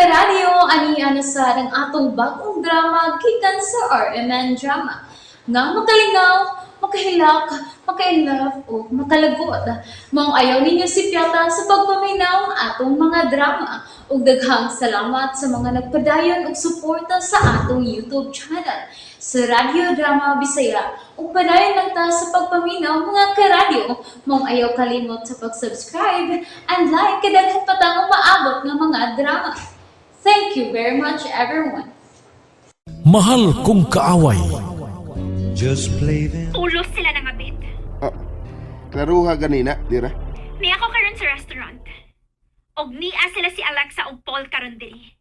Karadyo, ani na sa ang atong bagong drama gikan sa RMN Drama. Nga makalingaw, makahilak, maka-inlove o makalagot. Maong ayaw ninyo sipyata sa pagpaminaw ang atong mga drama. Ug daghang salamat sa mga nagpadayon og suporta sa atong YouTube channel sa Radyo Drama Bisaya. Ug padayon lang ta sa pagpaminaw, mga karadyo. Maong ayaw kalimot sa pag-subscribe and like kay daghan pa tang umaabot nga mga drama. Thank you very much, everyone. Mahal Kong Kaaway. Just play them. Ulos sila ng abit. Ah, klaruha ganina, dira. Niya ako karon sa restaurant. Og niya sila si Alexa og Paul karon diri.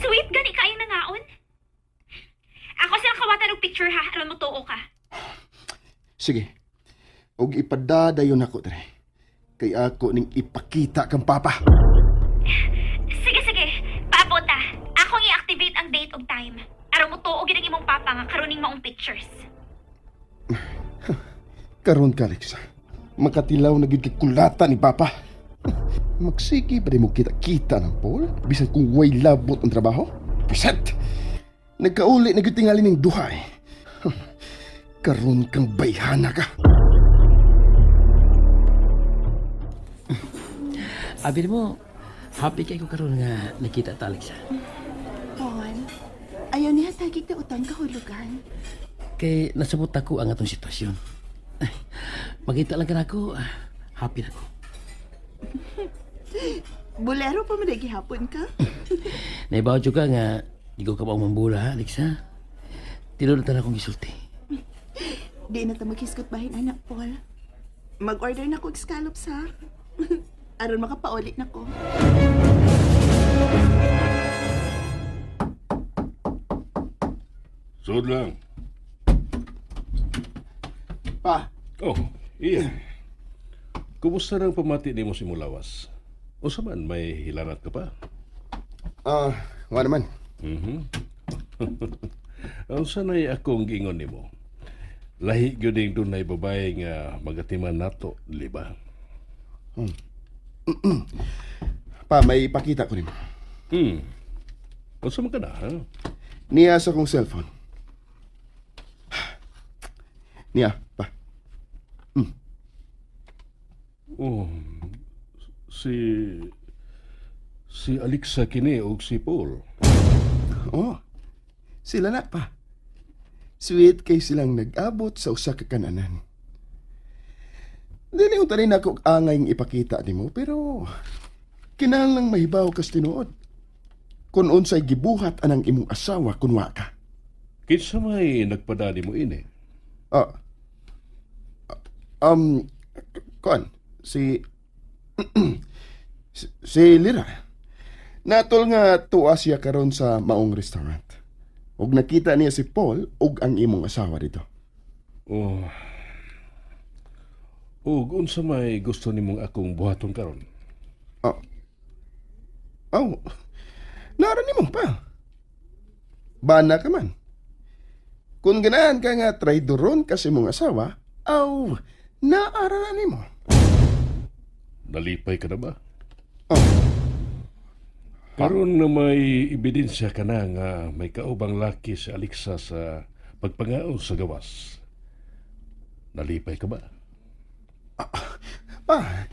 Sweet gani kayo nangaon. Ako silang kawatan og picture ha, aron mo tuo ka. Sige. Og ipadadayon ako dre. Kay ako ning ipakita kang papa. Sige sige, paabot ta. Akong i-activate ang date og time. Aron mo tuo gid ang imong papa nga karon ning maong pictures. Karon ka, Alexa. Makatilaw na gyud kay kulata ni papa. Magsige pa rin mo kita-kita ng Paul? Bisan kung way labot ang trabaho? Pisat! Nagkauli na gyud tingali ning duha eh. Karon kang bayhana ka. Abi mo, happy kay ko karon nga nakita ta, Alexa. Paul, ayaw niya tagig na utang kahulugan. Kay nasabot ako ang atong sitwasyon. Ay, makita lang ka na ako, happy na ko. Bolero pa man gihapon ka? Naibaw jud ka nga di ko kabaw mambula, ha, Alexa. Tinuod na akong gisulti. Di na ta maghisgot bahin, anak Paul. Mag-order na ko og scallops, ha? Aron makapauli na ko. Sud lang. Pa, Oh, iya. Kumusta nang pamati nimo si Mulawas? Unsa man, may hilanat ka pa? Wa naman. Unsa nay akong giingon nimo? Lahi gyud ning dunay babae nga magatiman nato, di ba? Pa, may ipakita ko nimo. Unsa man ka na, ha? Niya sa kong cellphone. Niya, pa. Oh, si Alexa kini og si Paul. Oh, sila na pa. Sweet kay silang nag-abot sa usa ka kananan. Dili unta rin ako angay ipakita nimo pero kinahanglang mahibaw kas tinuod. Kung unsay gibuhat anang imong asawa kun wa ka. Kinsa may nagpadali mo ini? Ah, kuan si si Lira. Natol nga tuwa siya karon sa maong restaurant. Ug nakita niya si Paul ug ang imong asawa dito. Oh. Ug unsa may gusto nimong akong buhaton karon? Oh. Oh. Nara nimo pa. Bana ka man. Kung ganahan ka nga traidoron kasi mong asawa, aw, naara na nimo. Nalipay ka na ba? Oh. Karon na may ebidensya ka na nga may kaubang laki si Alexa sa pagpangaon sa gawas. Nalipay ka ba? Pa,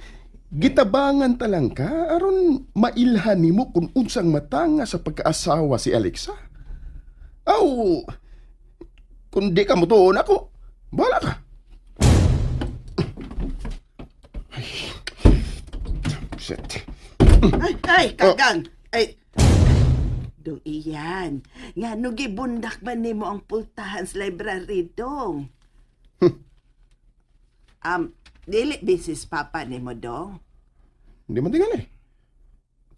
gitabangan ta lang ka aron mailhan nimo kung unsang matanga sa pagkaasawa si Alexa. Aw, kung di ka motuon ako, bahala ka. Ay, shit. Ay, ay, kagang! Ay, dong iyan. Nga no gibundak ba nimo ang pultahan sa library, dong? Dili business papa nimo, dong? Hindi man tingali.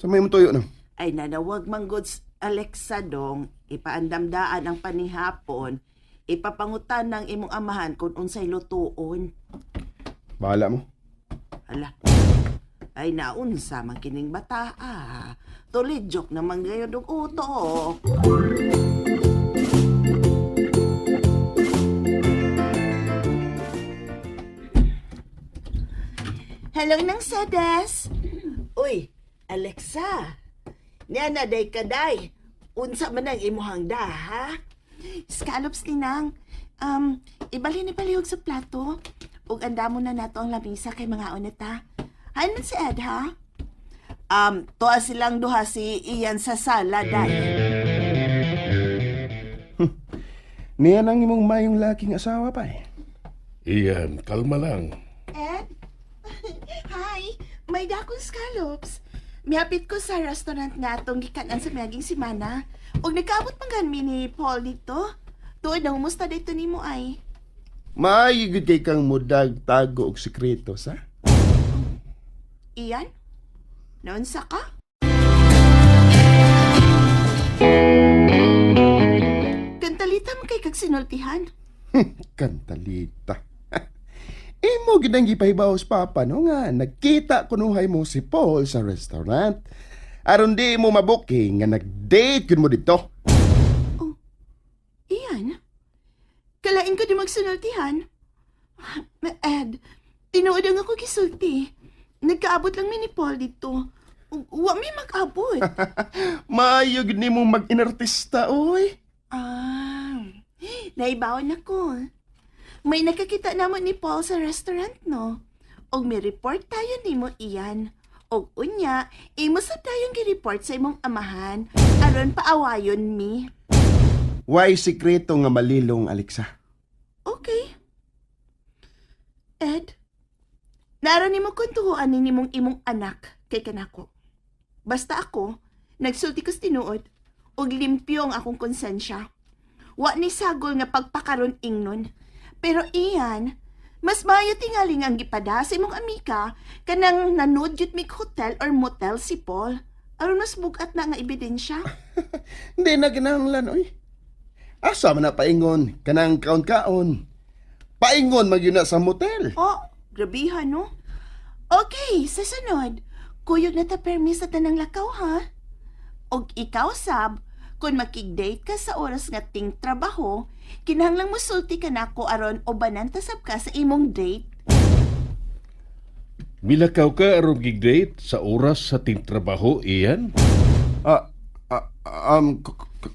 Sa may tuyo na. Ay nanawag man goods Alexa dong, ipaandamdaan ang panihapon, ipapangutan ng imong amahan kung unsay lutuon. Bahala mo. Ala. Ay naunsa man kining bata ah. Tulid joke naman gayon og uto. Hello nang Sedes. Uy, Alexa. Niya na day kaday. Unsa man ang imuhang da, ha? Scallops ni nang. Ibalhin ni palihog sa plato. Ug andamo na nato ang lamisa kay mga unita. Hain man si Ed, ha? Tuwa silang duha si Ian sa sala, day. Niya nang imong mayong laking asawa pa eh. Iyan, kalma lang. Ed? Hi! May dakong scallops. Mihapit ko sa restaurant nga atong gikanan sa miaging simana. Ug nagkaabot man gan mi ni Paul dito. Tuod na humusta dito nimo ay. Maayo gyud kay kang mudag tago og sekreto sa. Ian? Naunsa ka? Kantalita man kay kag sinultihan. Kantalita. Imo gid ang gipahibaw sa papa no nga nagkita kunuhay mo si Paul sa restaurant. Aron di mo mabuking nga nag-date gyud mo dito. Ian? Kalain ko di magsunultihan. Ed, tinuod ang ako gisulti. Nagkaabot lang mi ni Paul dito. Wa mi mag-abot. Maayo gid nimo mag-inartista oy. Ah, naibawon ako. May nakakita namo ni Paul sa restaurant, no? Og may report tayo nimo iyan. Og unya, imo sa tayong gi-report sa imong amahan aron paawayon mi. Why sekreto nga malilong, Alexa? Okay. Ed, naroon nimo kuntuhuan ni nimong imong anak kay kanako. Basta ako, nagsulti ko sa tinuod, ug limpyo ang akong konsensya. Wa ni sagol nga pagpakaron ingnon. Pero iyan, mas maayo tingali nga ang gipada sa imong amika kanang nanood jud mig hotel or motel si Paul. Aron mas bugat na nga ebidensya. Hindi na kinahanglan oy. Asa man na paingon kanang kaon-kaon. Paingon man gyud na sa motel. Oh, grabihan no? Okay, sa sunod, kuyog na ta permis sa tanang lakaw ha. Og ikaw sab, kung makig-date ka sa oras nga ting trabaho, kinahanglang musulti ka nako aron o banantasab ka sa imong date. Milakaw ka aron gig-date sa oras sa tingtrabaho, Iyan? Ah, ah,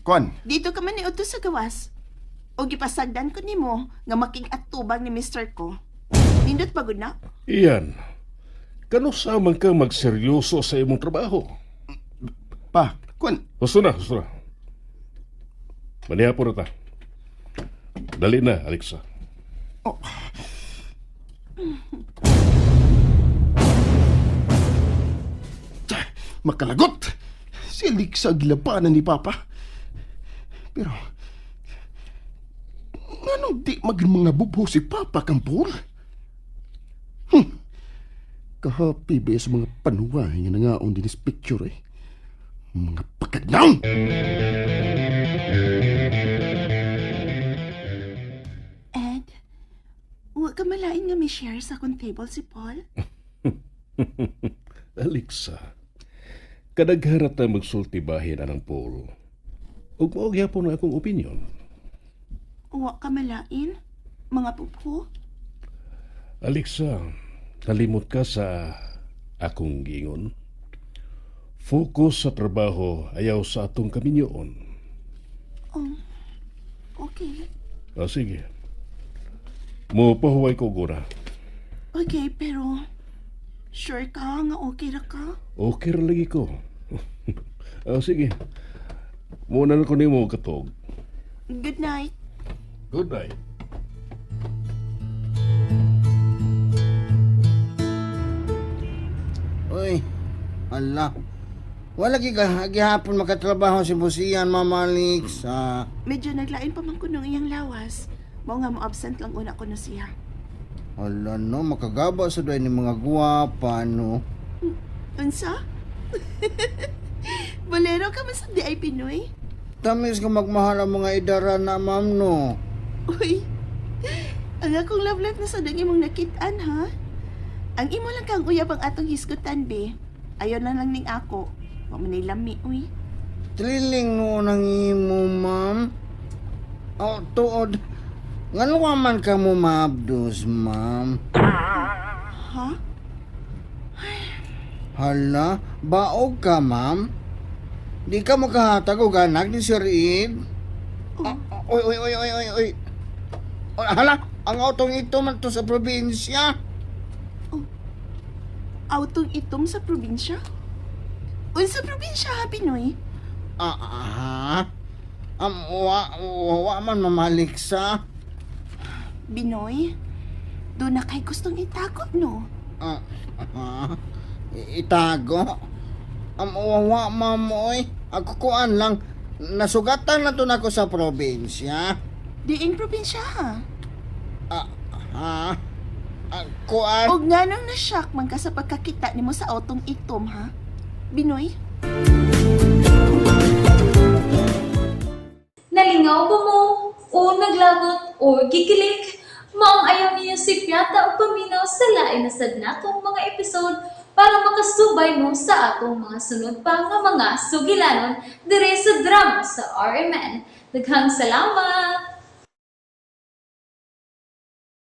kuan. Dito ka man ni Uto sa gawas. O gipasagdan ko nimo nga makig-atubang ni Mr. ko. Nindot pagod na. Iyan, kanusa man ka magseryoso sa imong trabaho? Pa, kuan. Gusto na, gusto na. Manihapon na ta. Dali na, Alexa. Makalagot! Si Alexa ang gilabanan ni Papa. Pero, nganong di maging mga bubho si Papa kang Paul? Kahapi ba sa mga panuway nga nangaon din is picture eh. Mga pagkadnaw! Ed, wa ka malain nga may share sa akong table si Paul? Alexa, kadagharat na magsulti bahin anang Paul. Ug mao gyapon ang akong opinion. Wa ka malain? Mga pupho? Alexa, nalimot ka sa akong giingon. Focus sa trabaho ayaw sa atong kaminyoon. Okay. Ah, sige. Mo pahuway ko gura. Okay, pero sure ka nga okay ra ka? Okay ra lagi ko. Ah, sige. Muna na ko nimo katog. Good night. Good night. Uy, ala. Wala gihapon makatrabaho si Busian, Mama Alex. Ah, Medyo naglain pa man kuno ang iyang lawas. Mao nga mo absent lang una ko na siya. ala no, makagaba sa doy ni mga guwapa, no. Unsa? Bolero ka man sa DI Pinoy? Tamis ka magmahal ang mga idara na, ma'am, no. Uy. Ang akong love life na sa dang imong nakit-an ha. Ang imo lang kang uyab ang atong hisgutan be. Ayon na lang ning ako. Wa man nay lami uy. Thrilling noon ang imo, ma'am. Oh, tuod. Ngano ka man ka mo maabdos, ma'am? Ha? Hala, baog ka, ma'am? Di ka makahatag og anak ni Sir Ed. Ah, oy, oy, oy, oy, oy, oy. Oy, hala, ang autong ito man to sa probinsya. Autong itom sa probinsya? Unsa probinsya ha, Binoy? Ah, ah, wa, wa, wa man, Ma'am Alexa. Binoy, doon na kay gustong itago, no? Ah, ah, itago. Wa, wa, ma'am, oy. Ako kuan lang. Nasugatan na to nako sa probinsya. Diing probinsya ha? Ah, ha? Ah, kuan. Og nganong na-shock man ka sa pagkakita nimo sa autong itom ha? Binoy? Nalingaw ba mo? O naglagot o gikilig? Maong ayaw niyo si Piata o paminaw sa lain na sad natong mga episode para makasubay mo sa atong mga sunod pa nga mga sugilanon dire sa drama sa RMN. Daghang salamat!